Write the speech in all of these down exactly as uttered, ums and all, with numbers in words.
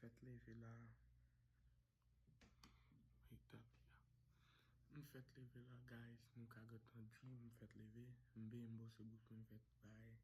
Fèt leve la. Wake up, yeah. M fèt leve la, guys. Nou ka gentan di m fèt leve. M benyen, m bwose bouch mwen, m fèt bay.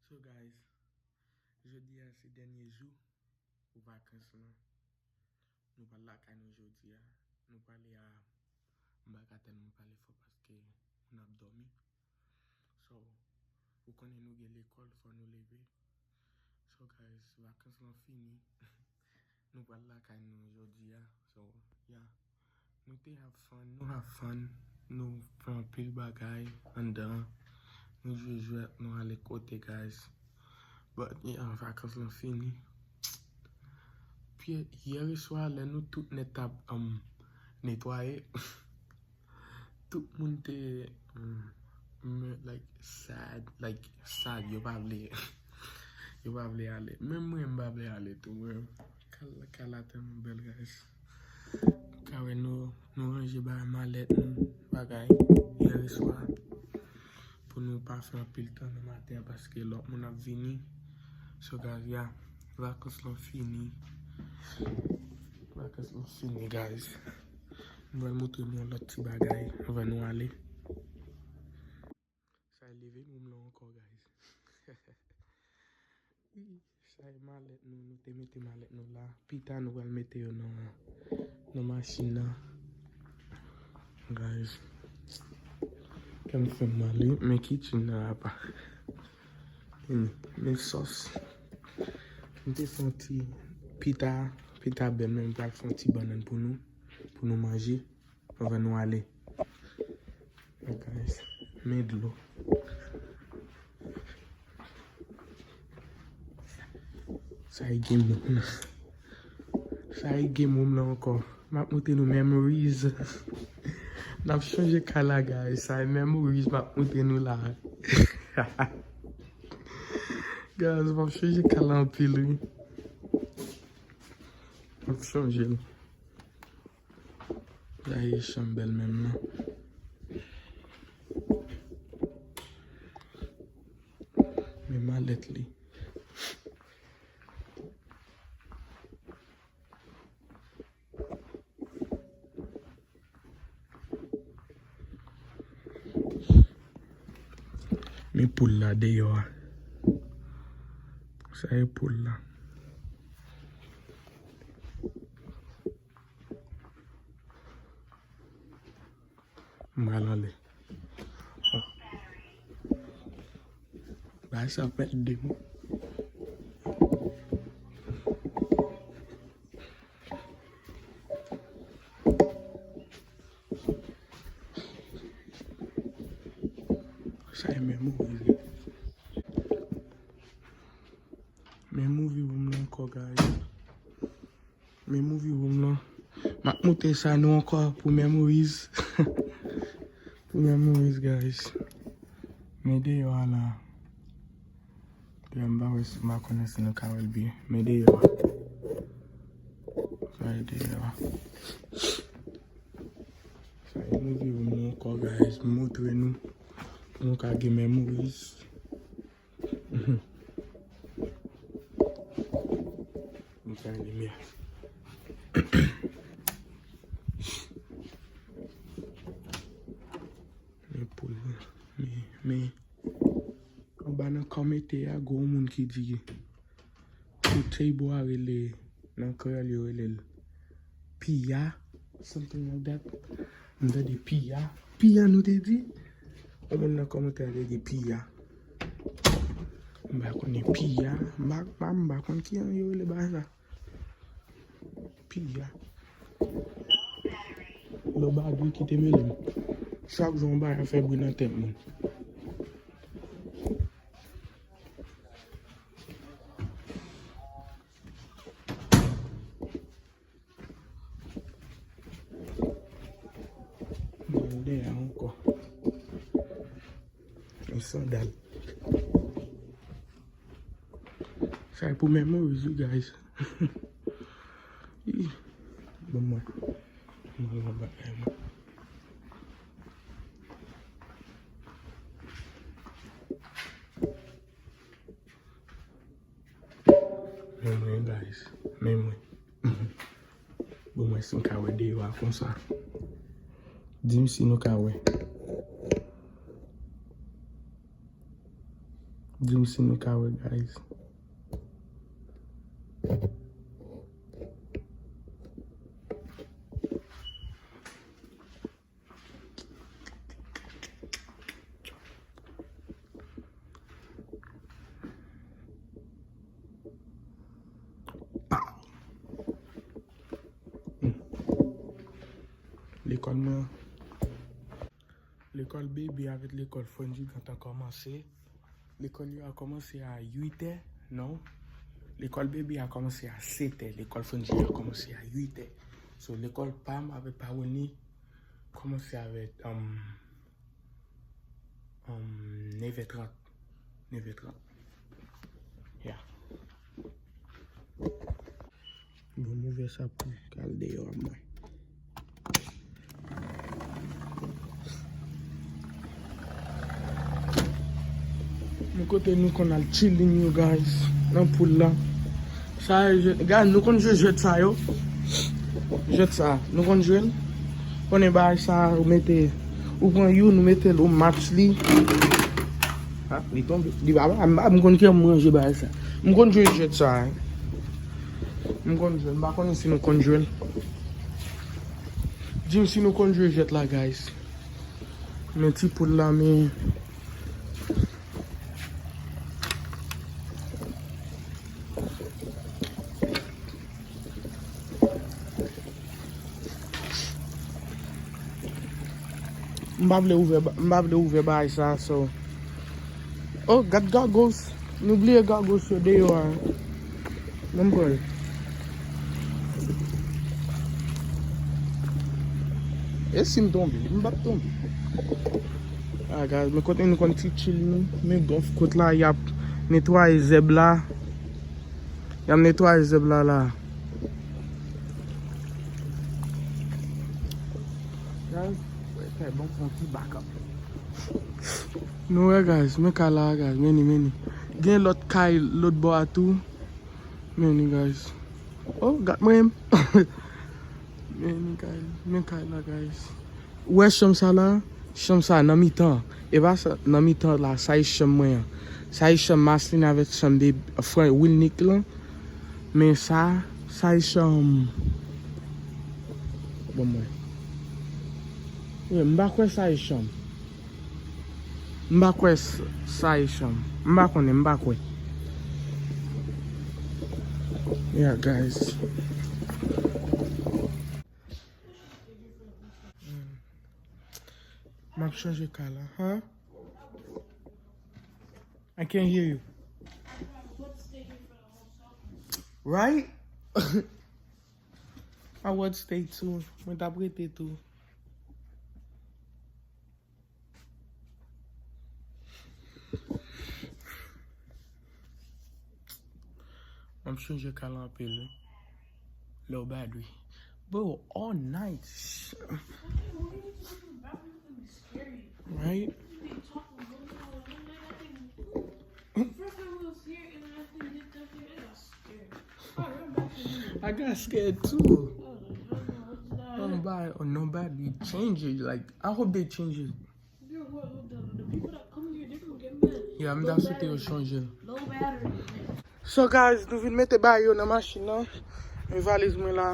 So, guys, jodi a se dènye jou pou vakans lan. Nou pral lakay nou jodi a. Nou prale a M pa ka tèlman pale fò paske moun ap dòmi. So, ou konnen nou gen lekòl, fò nou leve. So, guys, vakans lan fini. Nou pral lakay nou jodi a. So, yeah. Nou te have fun, nou have fun. Nou fè anpil bagay anndan. Nou jwe jwèt, nou ale kote, guys. But, yeah, vakans lan fini. Pi, yè swa, lè nou tout nèt t ap, um, netwaye, tout moun te, um, me, like, sad, like, sad, yo pa vle, yo pa vle ale. Menm mwen, m pa vle ale tou, mwen. Kay la, kay la tèlman bèl, guys. Ka wè nou, nou ranje ba malèt nou, bagay, yè swa. Pou nou pa fè anpil tan nan maten an, paske lòt moun ap vini. So, guys, yeah, vakans lan fini. Vakans lan fini, guys. M pral montre nou yon lòt ti bagay anvan nou ale. Sa e living room lan ankò, guys. Sa e malèt nou, nou te mete malèt nou la. Pita nou pral mete yo nan, nan machin nan. Guys, kè m fè m mal, wi. Men kitchen nan apa. Men, men sòs. M te fè yon ti pita, pita bèl, men m pral fè yon ti bannann pou nou, pou nou manje. Anvan nou ale. Guys, men dlo. Sa e game room nan. Sa e game room lan ankò. M ap montre nou memories. N ap chanje kay la, guys. Sa e memories m ap montre nou la. Guys, m ap chanje kay la anpil, wi. M ap chanje l. Gade chanm bèl menm nan. Men malèt li. Men poul la deyò a. Sa e poul la. M pral anlè. Bagay sa fè de mwa. Sa e memories. Men movie room nan ankò, guys. Men movie room nan. M ap montre sa nou ankò pou memories. Pou memories, guys. Men deyò a la. Deyò m pa wè si, m pa konnen si nou ka wè l byen. Men deyò a. Sa e deyò a. Sa e movie room nan ankò, guys. M montre nou. Pou nou ka gen memories. Mhm. M fè limyè. Men poul, men, men. Anba nan kòmantè a, gon moun ki di pou table a rele, nan kreyòl yo rele l piya, something like that. M tande piya. Piya nou te di? Yon moun nan kòmantè a te di piya. M pa konnen piya. M pa, m pa, m pa konn kijan yo rele bagay sa. Piya. Lè w ba dwe kite mele m. Chak jou yon bagay fè bri nan tèt mwen. Mwen dèyè ankò. Yon sandal. Sa e pou memories, wi, guys. Ih, bon, mwen. Mwen, mwen, bagay, mwen. Men mwen, guys, Men mwen. Bon, mwen si m ka wè deyò a konsa. Di m si nou ka wè. Di m si nou ka wè, guys. Lekòl mwen. Lekòl bebe avèk lekòl Fondjigant an kòmanse. Lekòl yo a kòmanse a uit è, non. Lekòl bebe a kòmanse a sèt è. Lekòl Fondjigant a kòmanse a uit è. So, lekòl pa m avèk pa Wendy kòmanse avèk, um, um, nèv è trant. Nèv è trant. Yeah. Bon, m ouvè sa pou m al deyò a mwen. Men kote nou konn al chilling yo, guys, nan poul la. Sa, jwèt, guys, nou konn jwe jwèt sa yo. Jwèt sa, nou konn jwe l. Konnen bagay sa, ou mete, ou pran youn, ou mete l, ou match li. Ah, li tonbe. Li pa, m pa, m konn ki m ranje bagay sa. M konn jwe jwèt sa, hein. M konn jwe, m pa konnen si nou konn jwe l. Di m si nou konn jwe jwèt la, guys. Men ti poul la, men. M pa vle ouvè ba-, m pa vle ouvè bagay sa, so. Oh, gad goggles. Nou bliye goggles yo deyò a. Ban m pran l. E si m tonbe? M p ap tonbe. Ah, guys, men kote nou konn ti chill nou. Men bòf kot la, y ap netwaye zèb la. Y ap netwaye zèb la, la. Guys, wè, fè bon fon ti backup. Nou wè, guys, men kay la, guys, men li, men li. Gen lòt kay lòt bò a tou. Men li, guys. Oh, gad mwen menm. Men li, guys, men kay la, guys. Ou wè chanm sa la? Chanm sa nan mitan. E pa sa, nan mitan la, sa e chanm mwen an. Sa e chanm Marceline avèk chanm de Fran Wilnick lan. Men sa, sa e chanm. Bon, mwen. Wi, m pa kwè sa e chanm. M pa kwè s-, sa e chanm. M pa konnen, m pa kwè. Yeah, guys. M ap chanje kay la, huh? I can't hear you. Right? I would stay too. Mwen t ap rete tou. M ap chanje kay la anpil, wi. Lè w bad, wi. Bro, all night. Right? I got scared too. Oh, but, oh, nobody change it. Like, I hope they change it. Yeah, m ta swete yo chanje l. So, guys, nou vin mete bagay yo nan machin nan. Men valiz mwen la.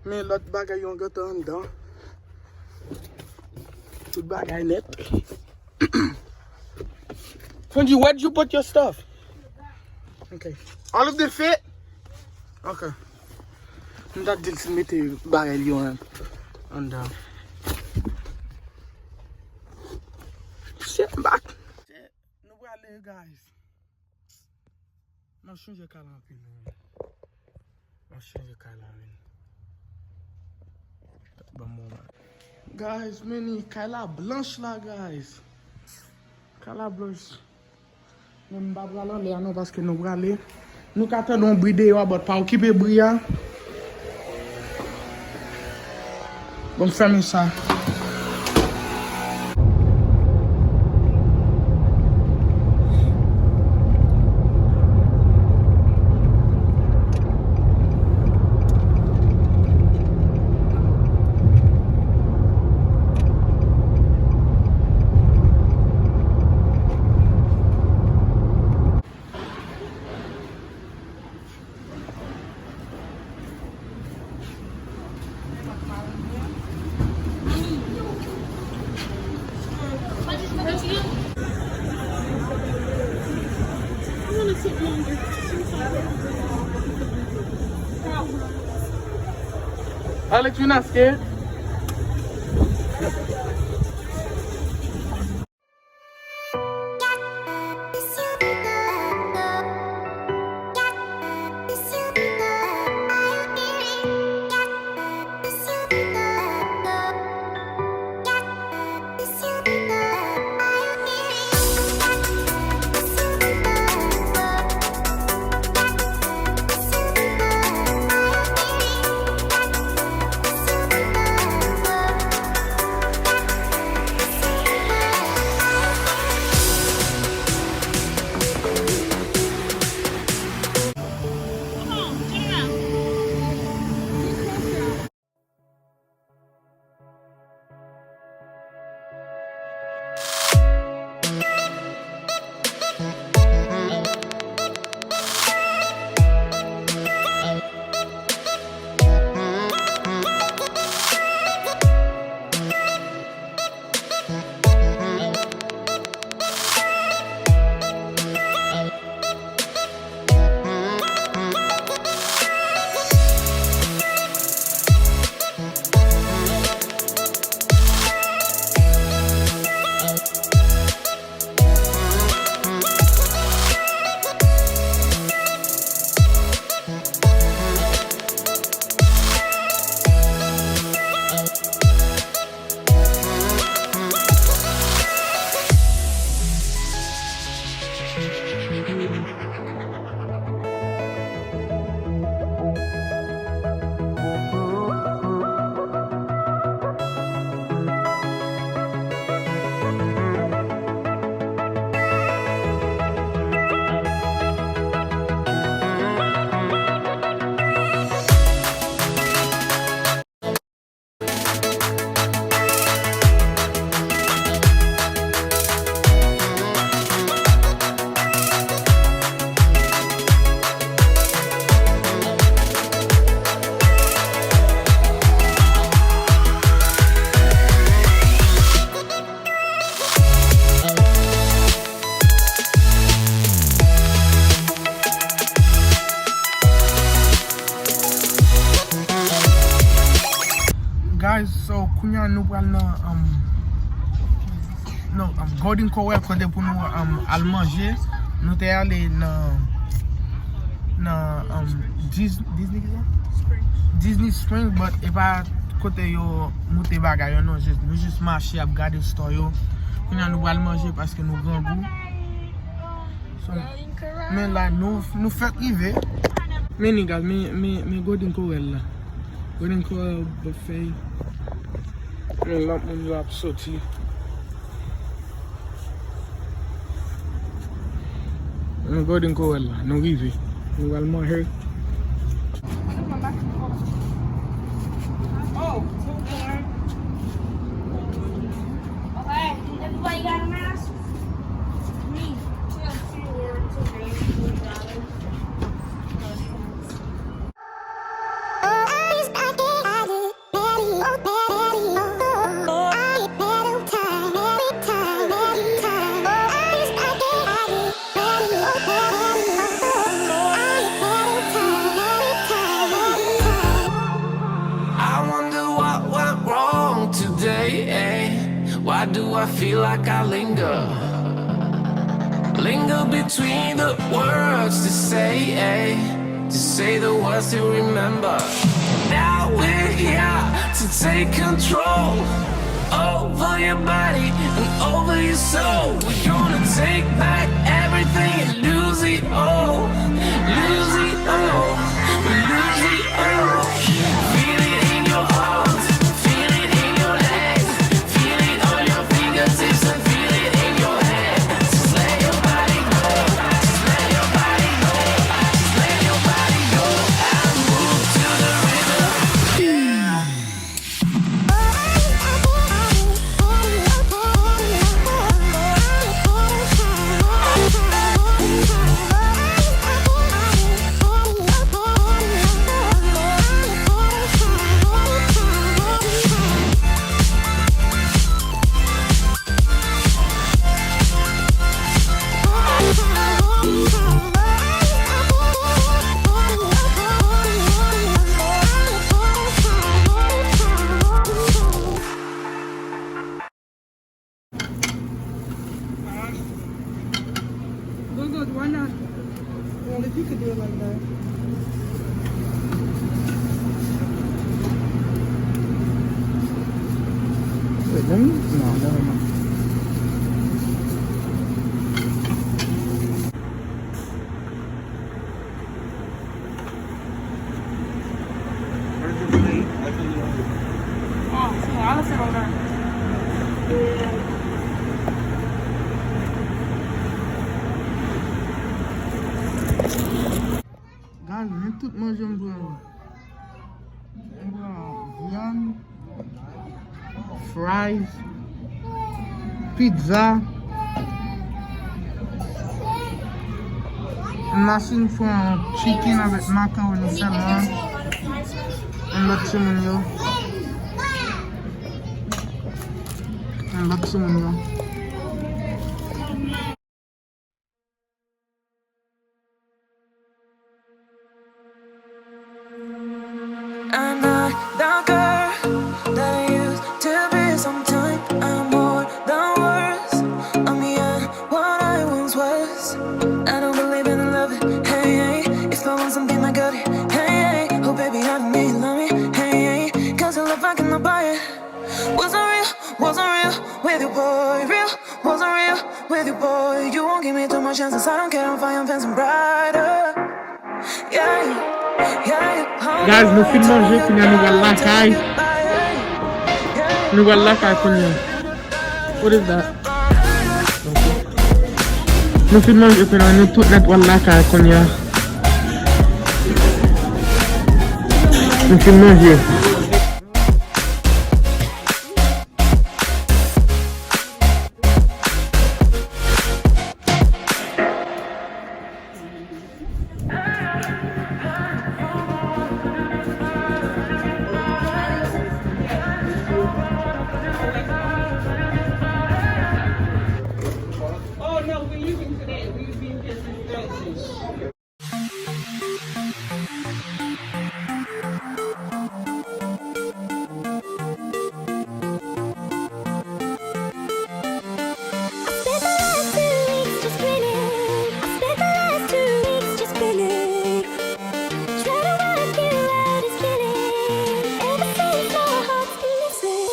Men lòt bagay yo gentan anndan. Tout bagay nèt. Fonji, where did you put your stuff? Okay. All of them fit? Okay. M ta di l si l mete bagay li yo an-, anndan. Shit, m back. Nou prale, guys. M ap chanje kay la anpil, man. M ap chanje kay la, man. Ban m yon bagay. Guys, men ni kay la blanch la, guys. Kay la blanch. Men m pa pral anlè a non, paske nou prale. Nou ka tande yon bri deyò a, but pa okipe bri a. Bon, m fèmen sa. Alex, you not scared? Guys, so kounye a nou pral nan, um, non, um, Golden Corral kote pou nou, um, al manje. Nou te ale nan, nan, um, Dis-, Disney, ki sa? Disney Spring, but e pa kote yo moute bagay yo, non, jis, nou jis mache ap gade store yo. Kounye a nou pral manje paske nou grangou. So, men la, nou, nou fèk rive. Men niggas, men, men, men Golden Corral la. Golden Corral buffet. Men lòt moun yo ap soti. Men Golden Corral la, nou rive. Nou pral manje. Oh, so far. Okay, everybody got a mask? Me. I wonder what went wrong today, eh? Why do I feel like I linger? Linger between the words to say, eh? To say the words to remember. Now we're here to take control over your body and over your soul. We're gonna take back everything and lose it all. Lose it all. Lose it all. Feel it in your arms. Feel it in your legs. Feel it on your fingertips and feel it in your head. Just let your body go. Just let your body go. Just let your body go. And move to the rhythm. Yeah. Why not? Well, if you could do it like that. Wait, let me, no, never mind. Guys, men tout manje m pran. M pran vyann, fries, pizza. M mache m pran chicken avèk macaroni sèlman. Yon lòt timoun yo. Yon lòt timoun yo. I'm not the girl that I used to be. Sometimes I'm more the worse. I'm beyond what I once was. I don't believe in love, hey, hey. If I want something, I got it, hey, hey. Oh, baby, I don't need love me, hey, hey. 'Cause the love I cannot buy it. Wasn't real, wasn't real with you, boy. Real, wasn't real with you, boy. You won't give me two more chances. I don't care, I'm fine, I'm fancy brighter. Yeah, yeah, yeah. Guys, nou fin manje, kounye a nou pral lakay. Nou pral lakay kounye a. What is that? Nou fin manje, kounye a nou tout nèt pral lakay kounye a. Nou fin manje. Oh, no, we're leaving today. We've been here since thirteen. I spent the last two weeks just grinning. I spent the last two weeks just grinning. Trying to work you out is killing. Ever since my heart's been missing.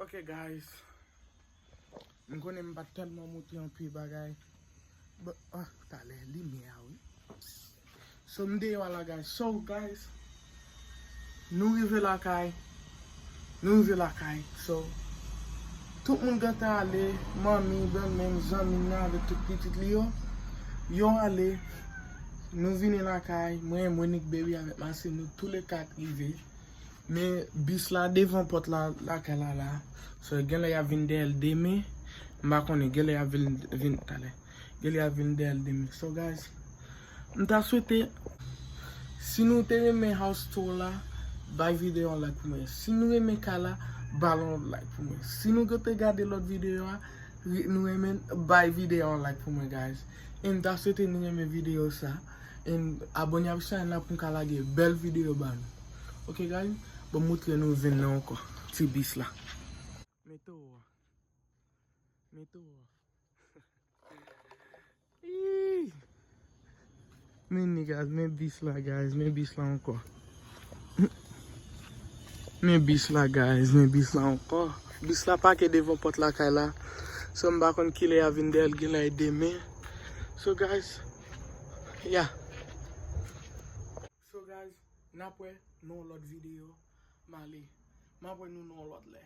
Ok, guys. M konnen m pa t tèlman montre anpil bagay. But, ah, talè, limyè a, wi. So, m deyò a la, guys. So, guys, nou rive lakay. Nou rive lakay. So, tout moun gentan ale. Manmi, granmè m, zanmi m nan avèk tout pitit li yo. Yo ale. Nou vini lakay. Mwen, Monique, Baby avèk Marcel, nou toulèkat rive. Men bis la devan pòt la, lakay la la. So, genlè y ap vin dèyè l demen. M pa konnen, genlè y ap vin, vin, talè. Genlè y ap vin dèyè l demen. So, guys, m ta swete, si nou te renmen house tour la, bay videyo an like pou mwen. Si nou renmen kay la, ba l yon like pou mwen. Si nou te gade lòt videyo a, re-, nou renmen, bay videyo an like pou mwen, guys. E m ta swete nou renmen videyo sa. E abòne avèk chanèl la pou m ka lage bèl videyo ba nou. Ok, guys? Bon, m montre nou vin nan ankò. Ti bis la. Mete w. Mete w. Ih! Men ni, guys, men bis la, guys, men bis la ankò. Men bis la, guys, men bis la ankò. Bis la pake devan pòt lakay la. So, m pa konn kilè y a vin dèyè l, genlè demen. So, guys, yeah. So, guys, n ap wè nan yon lòt videyo. M ale. M ap wè nou nan yon lòt lè.